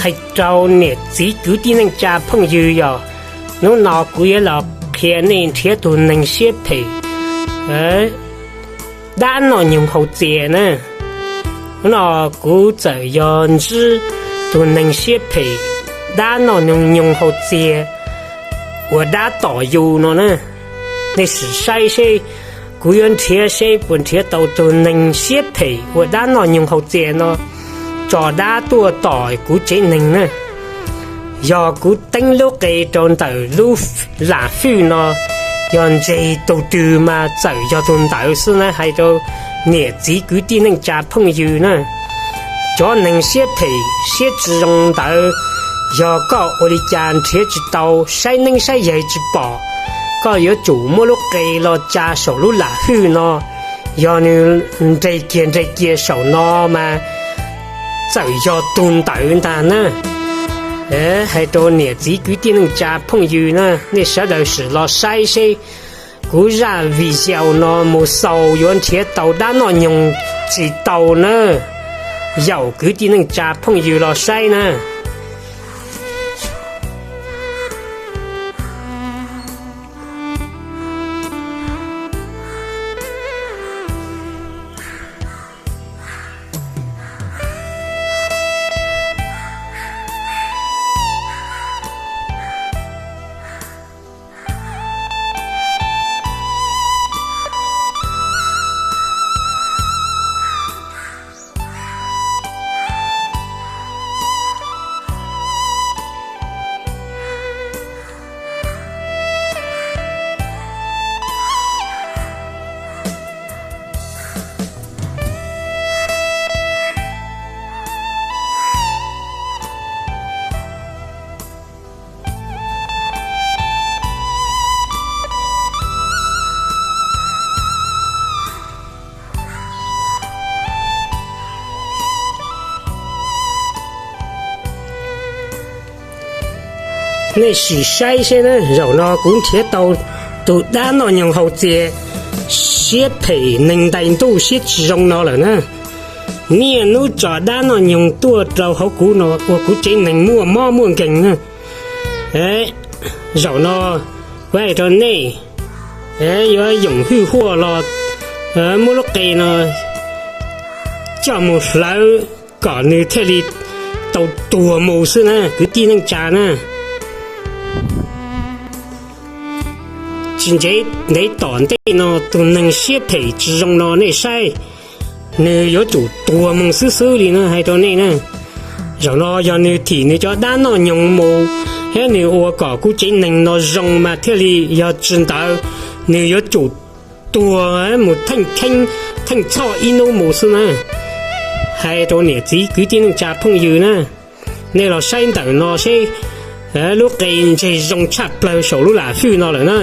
Qhia rau niam txiv kwv tij neej tsa phooj ywg, yog hnub no kuv yuav los qhia nej nrhiav tus neeg siab phem, dab noj nyoog haus txias na. Hnub no kuv txawm yog ntsib tus neeg siab phem, dab noj nyoog haus txias uas dab tom yus no na. Nej sim saib seb kuv yuav nrhiav seb puas nrhiav tau tus neeg siab phem uas dab noj nyoog haus txias no tso dab tuaj tom kuv tsev neeg na. Yog kuv teeb lub qe rau ntawm lub lam fwj no, yog ntseg tus twg mas txawm yog tus ntawd xwb na, hais rau niam txiv kwv tij neej tsa phooj ywg na. Cov neeg siab phem siab tsis zoo ntawd, yog koj ua li cas nrhiav tsis tau, saib neeb saib yaig tsis pom, koj yuav tsum muab lub qe los tsa saum lub lam fwj no. Yog nws nres kiag nres kiag saum no mas txawm yog tus ntawd ntag na. Hais rau niam txiv kwv tij neej tsa phooj ywg na, nej sawv daws sim los saib seb kuv zaj video no mus xaus yuav nrhiav tau dab noj nyoog tsis tau na. Yaum kwv tij neej tsa phooj ywg los saib na. Nej sim saib seb na, zaum no kuv nrhiav tau tus dab noj nyoog haus txias, siab phem neeg ntais ntuj siab tsis zoo no lawm na. Niaj hnub tso dab noj nyoog tuaj rau hauv kuv no ua kuv tsev neeg muaj mob muaj nkeeg na. Zaum no kuv hais rau nej, yuav yoom hwj huaj los muab lub qe no coj mus hlawv kom nws thiaj li tau tuag mus xwb na kwv tij neej tsa na. Tsis ntev tom ntej no tus neeg siab phem tsis zoo no nej saib, nws yuav tsum tuag mus xwb xwb li no hais rau nej na. Zaum no yog nws thim nws cov dab noj nyoog mus thiab nws ua kom kuv tsev neeg no zoo mas thiaj li, yog tsis ntawd nws yuav tsum tuag mus theej kheeb theej txhoj ib hnub mus xwb na. Hais rau niam txiv kwv tij neej tsa phooj ywg na, nej los saib ntawm no seb lub qe ntseg zoo tshaj plaws saum lub lam fwj no lawm na.